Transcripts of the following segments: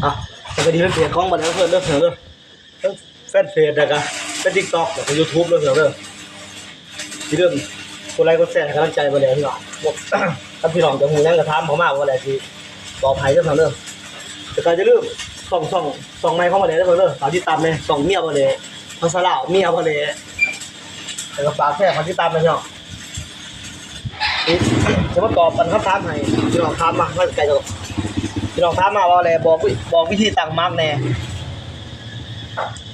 ອ່ະ ສະບາຍດີເພື່ອນຂອງບັນດາເພື່ອນເດີ ເດີ ທັງແຟນເຟສ ແລ້ວກະແຟນຕິກຕັອກ ແລ້ວກະຢູທູບເດີ ເດີ. ຢ່າລືມກົດໄລກົດແຊໃຫ້ກຳລັງໃຈບ່າວແຫຼພີ່ນ້ອງ. ຄັນພີ່ນ້ອງຢາກຮູ້ຫຍັງກະຖາມເຂົ້າມາ ບ່າວແຫຼຊິຕອບໃຫ້ເດີພີ່ນ້ອງເດີ. ແລ້ວກະຢ່າລືມຊ່ອງ ຊ່ອງ ຊ່ອງໃໝ່ຂອງບ່າວແຫຼເດີພີ່ນ້ອງເດີ ຝາກຕິດຕາມແດ່ ຊ່ອງເມຍບ່າວແຫຼ ພາສາລາວ ເມຍບ່າວແຫຼ ແລ້ວກະຝາກແຊ ຝາກຕິດຕາມແດ່ພີ່ນ້ອງ. ຊິມາຕອບອັນຄຳຖາມໃຫ້ພີ່ນ້ອງຖາມມາ ມາໃກ້ໆ ພີ່ນ້ອງຖາມມາວ່າແຫຼບອກວິ ບອກວິທີຕັ້ງໝັກແດ່.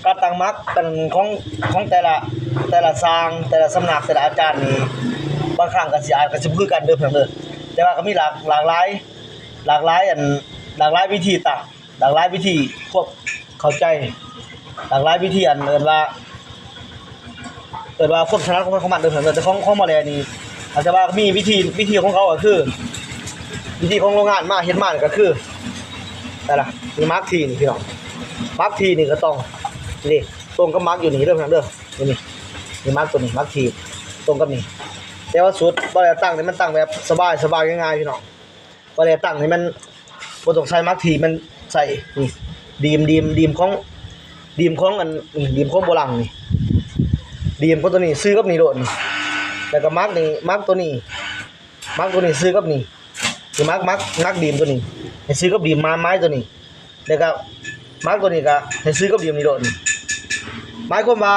ການຕັ້ງໝັກອັນຂອງ ຂອງແຕ່ລະ ແຕ່ລະຊ່າງ ແຕ່ລະສຳນັກ ແຕ່ລະອາຈານນີ້ ບາງຄັ້ງກະຊິ ອາດກະຊິບໍ່ຄືກັນເດີພີ່ນ້ອງເດີ. ແຕ່ວ່າກະມີຫຼາກ ຫຼາກຫຼາຍ ຫຼາກຫຼາຍອັນ ຫຼາກຫຼາຍວິທີຕັ້ງ ຫຼາກຫຼາຍວິທີຄວາມເຂົ້າໃຈ ຫຼາກຫຼາຍວິທີ ອັນ ເອີ້ນວ່າ ເອີ້ນວ່າຄວາມຖະໜັດຂອງໃຜຂອງມັນເດີພີ່ນ້ອງເດີ. ແຕ່ຂອງ ຂອງໝໍແຫຼນີ້ ອາດຈະວ່າມີວິທີ ວິທີຂອງເຂົາກະຄື ວິທີຂອງໂຮງງານມາ ເຮັດມາກະຄື ນັ້ນລະ ມີໝັກທີ່ນີ້ພີ່ນ້ອງ ໝັກທີ່ນີ້ກະຕ້ອງ ນີ້ ຕົງກັບໝັກຢູ່ນີ້ເດີພີ່ນ້ອງເດີ. ນີ້ ນີ້ໝັກໂຕນີ້ ໝັກທີ່ຕົງກັບນີ້. ແຕ່ວ່າສູດບ່າວແຫຼຕັ້ງນີ້ ມັນຕັ້ງແບບສະບາຍ ສະບາຍ ງ່າຍໆ ພີ່ນ້ອງ. ບໍ່ໄດ້ຕັ້ງໃຫ້ມັນ ບໍ່ຕ້ອງໃສ່ໝາກຖີ່ ມັນໃສ່ ນີ້ ດີມ ດີມ ດີມຂອງ ດີມຂອງອັນ ນີ້ ດີມຂອງບໍ່ລັງນີ້ ດີມຂອງໂຕນີ້ຊື້ກັບນີ້ໂລດນີ້ ແລ້ວກໍໝາກນີ້ ໝາກໂຕນີ້ ໝາກໂຕນີ້ຊື້ກັບນີ້ ນີ້ໝາກ ໝາກ ໝາກດີມໂຕນີ້ ໃຫ້ຊື້ກັບດີມໄມ້ ໄມ້ໂຕນີ້ ແລ້ວກໍໝາກໂຕນີ້ກໍໃຫ້ຊື້ກັບດີມນີ້ໂລດນີ້ ໝາຍຄວາມວ່າ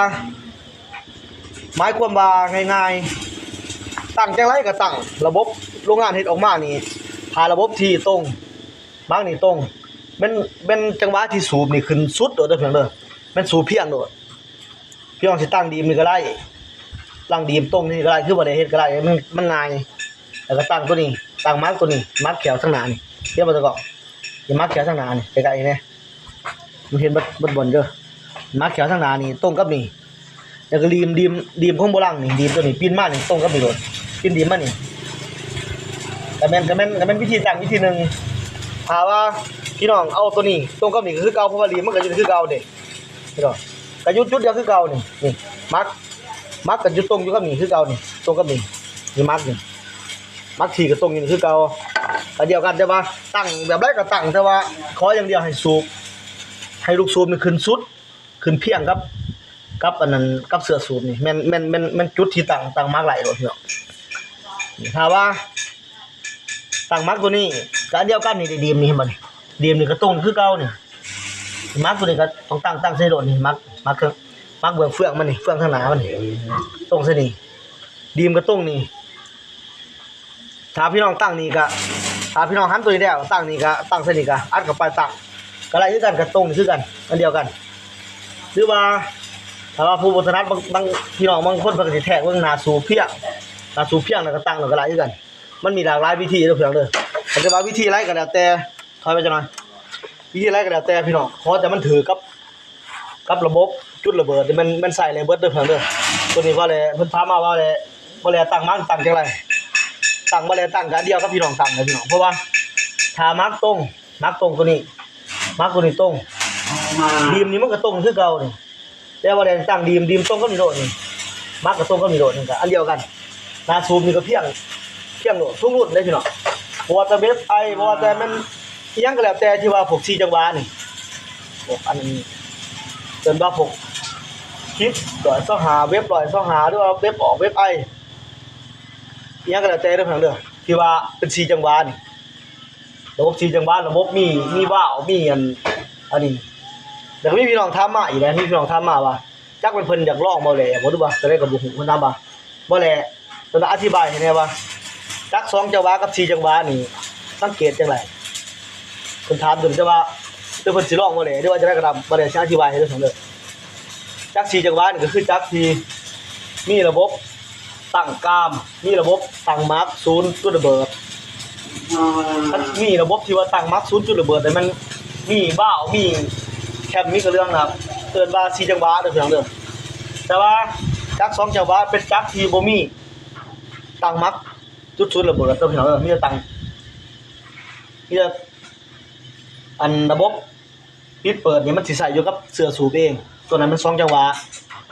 ໝາຍຄວາມວ່າງ່າຍໆ ຕັ້ງຈັ່ງໃດກໍຕັ້ງ ລະບົບໂຮງງານເຮັດອອກມານີ້ ຖ້າລະບົບທີ່ຕົງ ໝາກນີ້ຕົງ ແມ່ນ ແມ່ນຈັງຫວະທີ່ສູບນີ້ຂຶ້ນສຸດໂລດເດີພີ່ນ້ອງເດີ ແມ່ນສູບພຽງໂລດ ພີ່ນ້ອງຊິຕັ້ງດີມນີ້ກໍໄດ້ ຕັ້ງດີມຕົງນີ້ກໍໄດ້ ຄືບໍ່ໄດ້ເຮັດກໍໄດ້ ມັນ ມັນງ່າຍ ແລ້ວກໍຕັ້ງໂຕນີ້ ຕັ້ງໝາກໂຕນີ້ ໝາກແຂ້ວທາງໜ້ານີ້ ເຫັນບໍ່ຕາກ້ອງ ນີ້ໝາກແຂ້ວທາງໜ້ານີ້ ໃກ້ໆ ນີ້ ມັນເຫັນເບິດ ເບິດບ່ອນເດີ ໝາກແຂ້ວທາງໜ້ານີ້ຕົງກັບນີ້ ແລ້ວກໍດີມ ດີມ ດີມຂອງບໍ່ລັງນີ້ ດີມໂຕນີ້ປິ່ນມານີ້ຕົງກັບນີ້ໂລດ ປິ່ນດີມມານີ້ ກໍແມ່ນ ກໍແມ່ນ ກໍແມ່ນວິທີຕັ້ງວິທີໜຶ່ງ ຖ້າວ່າພີ່ນ້ອງເອົາໂຕນີ້ຕົງກັບນີ້ກໍຄືເກົ່າ ເພາະວ່າດີມມັນກໍຢູ່ຄືເກົ່າເດ້ ພີ່ນ້ອງ ກໍຢູ່ຈຸດດຽວຄືເກົ່ານີ້ ນີ້ໝາກ ໝາກກໍຢູ່ຕົງຢູ່ກັບນີ້ຄືເກົ່ານີ້ ຕົງກັບນີ້ ນີ້ໝາກນີ້ ໝາກທີ່ກໍຕົງຢູ່ນີ້ຄືເກົ່າ ກໍດຽວກັນ ແຕ່ວ່າຕັ້ງແບບໃດກໍຕັ້ງ ແຕ່ວ່າຂໍຢ່າງດຽວໃຫ້ສູບ ໃຫ້ລູກສູບນີ້ຂຶ້ນສຸດ ຂຶ້ນພຽງກັບ ກັບອັນນັ້ນ ກັບເສື້ອສູບນີ້ ແມ່ນ ແມ່ນ ແມ່ນ ແມ່ນຈຸດທີ່ຕັ້ງ ຕັ້ງໝາກໄດ້ໂລດພີ່ນ້ອງ ຖ້າວ່າ ຕັ້ງໝາກໂຕນີ້ກໍອັນດຽວກັນນີ້ ໄດ້ດີມນີ້ ເຫັນບໍ່ນີ້ ດີມນີ້ກໍຕົງຄືເກົ່ານີ້ ໝາກໂຕນີ້ກໍຕ້ອງຕັ້ງ ຕັ້ງໃສ່ໂລດນີ້ ໝາກ ໝາກເຄື່ອງ ໝາກເບື້ອງເຟືອງມັນນີ້ ເຟືອງທາງໜ້າມັນນີ້ ຕົງໃສ່ນີ້ ດີມກໍຕົງນີ້ ຖ້າພີ່ນ້ອງຕັ້ງນີ້ກໍ ຖ້າພີ່ນ້ອງຫັນໂຕນີ້ແລ້ວ ຕັ້ງນີ້ກໍ ຕັ້ງໃສ່ນີ້ກໍ ອັດເຂົ້າໄປຕັ້ງ ກໍໄດ້ຄືກັນ ກໍຕົງນີ້ຄືກັນ ອັນດຽວກັນ ຫຼືວ່າ ຖ້າວ່າຜູ້ບໍ່ຖະໜັດ ບາງ ບາງ ພີ່ນ້ອງບາງຄົນເພິ່ນກໍຊິແທກເບິ່ງໜ້າສູບພຽງ ໜ້າສູບພຽງ ແລ້ວກໍຕັ້ງ ແລ້ວກໍໄດ້ຄືກັນ ມັນມີຫຼາກຫຼາຍວິທີເດີພີ່ນ້ອງເດີ ແຕ່ວ່າວິທີໃດກໍແລ້ວແຕ່ ຖອຍໄປຈັກໜ່ອຍ ວິທີໃດກໍແລ້ວແຕ່ພີ່ນ້ອງ ຂໍແຕ່ມັນຖືກກັບ ກັບລະບົບຈຸດລະເບີດ ແມ່ນ ແມ່ນໃຊ້ໄດ້ເບິດເດີພີ່ນ້ອງເດີ ໂຕນີ້ວ່າແຫຼະ ເພິ່ນຖາມມາວ່າແຫຼະ ວ່າແຫຼຕັ້ງໝາກຕັ້ງຈັ່ງໃດ ຕັ້ງ ວ່າແຫຼຕັ້ງກະດຽວກັບພີ່ນ້ອງຕັ້ງເລີຍພີ່ນ້ອງ ເພາະວ່າຖ້າໝາກຕົງ ໝາກຕົງໂຕນີ້ ໝາກໂຕນີ້ຕົງ ດີມນີ້ມັນກໍຕົງຄືເກົ່ານີ້ ແຕ່ວ່າແຫຼຕັ້ງດີມ ດີມຕົງກັບນີ້ໂລດນີ້ ໝາກກໍຕົງກັບນີ້ໂລດ ນີ້ກໍອັນດຽວກັນ ໜ້າສູບນີ້ກໍພຽງ ພຽງໂລດ ທຸກລຸ້ນເດ້ພີ່ນ້ອງ ບໍ່ວ່າແຕ່ເວັບໄອ ບໍ່ວ່າແຕ່ແມ່ນ ອີ່ຫຍັງກໍແລ້ວແຕ່ທີ່ວ່າພວກສີ່ຈັງຫວະນີ້ ພວກອັນ ເອີ້ນວ່າພວກຄິດຮ້ອຍຊາວຫ້າ ເວັບຮ້ອຍຊາວຫ້າ ຫຼືວ່າເວັບອອກ ເວັບໄອ ອີ່ຫຍັງກໍແລ້ວແຕ່ເດີພີ່ນ້ອງເດີ ທີ່ວ່າເປັນສີ່ຈັງຫວະນີ້ ລະບົບສີ່ຈັງຫວະ ລະບົບມີ ມີວາວ ມີອັນ ອັນນີ້ ແລ້ວກໍມີພີ່ນ້ອງຖາມມາອີກນະ ມີພີ່ນ້ອງຖາມມາວ່າ ຈັກແມ່ນເພິ່ນຢາກລອງບໍ່ແຫຼະ ບໍ່ ຫຼືວ່າ ແຕ່ໃດກໍບໍ່ຮູ້ ເພິ່ນຖາມວ່າ ບໍ່ແຫຼະ ເພິ່ນອະທິບາຍໃຫ້ແດ່ວ່າ ຈັກສອງຈັງຫວະກັບສີ່ຈັງຫວະນີ້ ສັງເກດຈັ່ງໃດ ເພິ່ນຖາມໂດນ ແຕ່ວ່າ ຫຼືເພິ່ນຊິລອງບໍ່ແຫຼະ ຫຼືວ່າຈັ່ງໃດກໍຕາມ ບໍ່ແຫຼະຊິອະທິບາຍໃຫ້ເດີພີ່ນ້ອງເດີ ຈັກສີ່ຈັງຫວະນີ້ກໍຄືຈັກທີ່ມີລະບົບ ຕັ້ງກາມ ມີລະບົບຕັ້ງໝາກສູນຈຸດລະເບີດ ມັນມີລະບົບທີ່ວ່າຕັ້ງໝາກສູນຈຸດລະເບີດ ແຕ່ມັນມີວາວ ມີແຄມ ມີກະເລື່ອງນະ ເອີ້ນວ່າສີ່ຈັງຫວະເດີພີ່ນ້ອງເດີ ແຕ່ວ່າຈັກສອງຈັງຫວະເປັນຈັກທີ່ບໍ່ມີຕັ້ງໝາກຈຸດສູນລະເບີດເດີພີ່ນ້ອງເດີ ມີແຕ່ຕັ້ງ ມີແຕ່ ອັນລະບົບ ປິດເປີດນີ້ມັນຊິໃຊ້ຢູ່ກັບເສື້ອສູບເອງ ໂຕນັ້ນມັນສອງຈັງຫວະ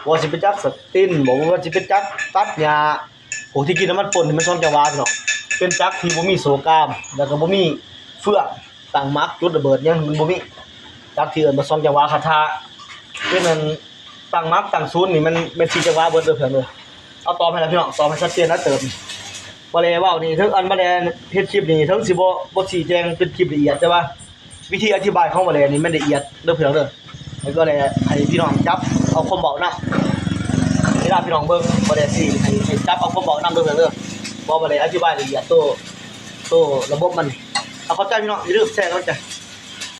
ບໍ່ວ່າຊິເປັນຈັກສະຕິນ ບໍ່ວ່າຊິເປັນຈັກຕັດຫຍ້າ ພວກທີ່ກິນນ້ຳມັນປົ່ນນີ້ມັນສອງຈັງຫວະພີ່ນ້ອງ ເປັນຈັກທີ່ບໍ່ມີໂສ້ກາມ ແລ້ວກໍບໍ່ມີເຟືອງ ຕັ້ງໝັກ ຈຸດລະເບີດຫຍັງ ມັນບໍ່ມີ ຈັກທີ່ເອີ້ນວ່າສອງຈັງຫວະຄາຖາ ເປັນອັນ ຕັ້ງໝັກ ຕັ້ງສູນນີ້ ມັນ ແມ່ນສີ່ຈັງຫວະເບິດເດີ ເພື່ອນເດີ. ເອົາຕອບໃຫ້ລະພີ່ນ້ອງ ຕອບໃຫ້ຊັດເຈນຫຼາຍເຕີບ. ບໍ່ແລເວົ້ານີ້ ເຖິງອັນບໍ່ແລເຮັດຄລິບນີ້ ເຖິງຊິບໍ່ ບໍ່ຊີ້ແຈງເປັນຄລິບລະອຽດ ແຕ່ວ່າວິທີອະທິບາຍຂອງບໍ່ແລນີ້ ມັນລະອຽດເດີ ເພື່ອນເດີ. ແລ້ວກໍແລໃຫ້ພີ່ນ້ອງຈັບເອົາຄວາມເວົ້ານຳ ເວລາພີ່ນ້ອງເບິ່ງ ບໍ່ແລຊິໃຫ້ ໃຫ້ຈັບເອົາຄວາມເວົ້ານຳເດີ ເພື່ອນເດີ. ເພາະບໍ່ແລອະທິບາຍລະອຽດໂຕ ໂຕລະບົບມັນ. ເອົາ ຂອບໃຈພີ່ນ້ອງ ຢ່າລືມແຊກຳລັງໃຈ.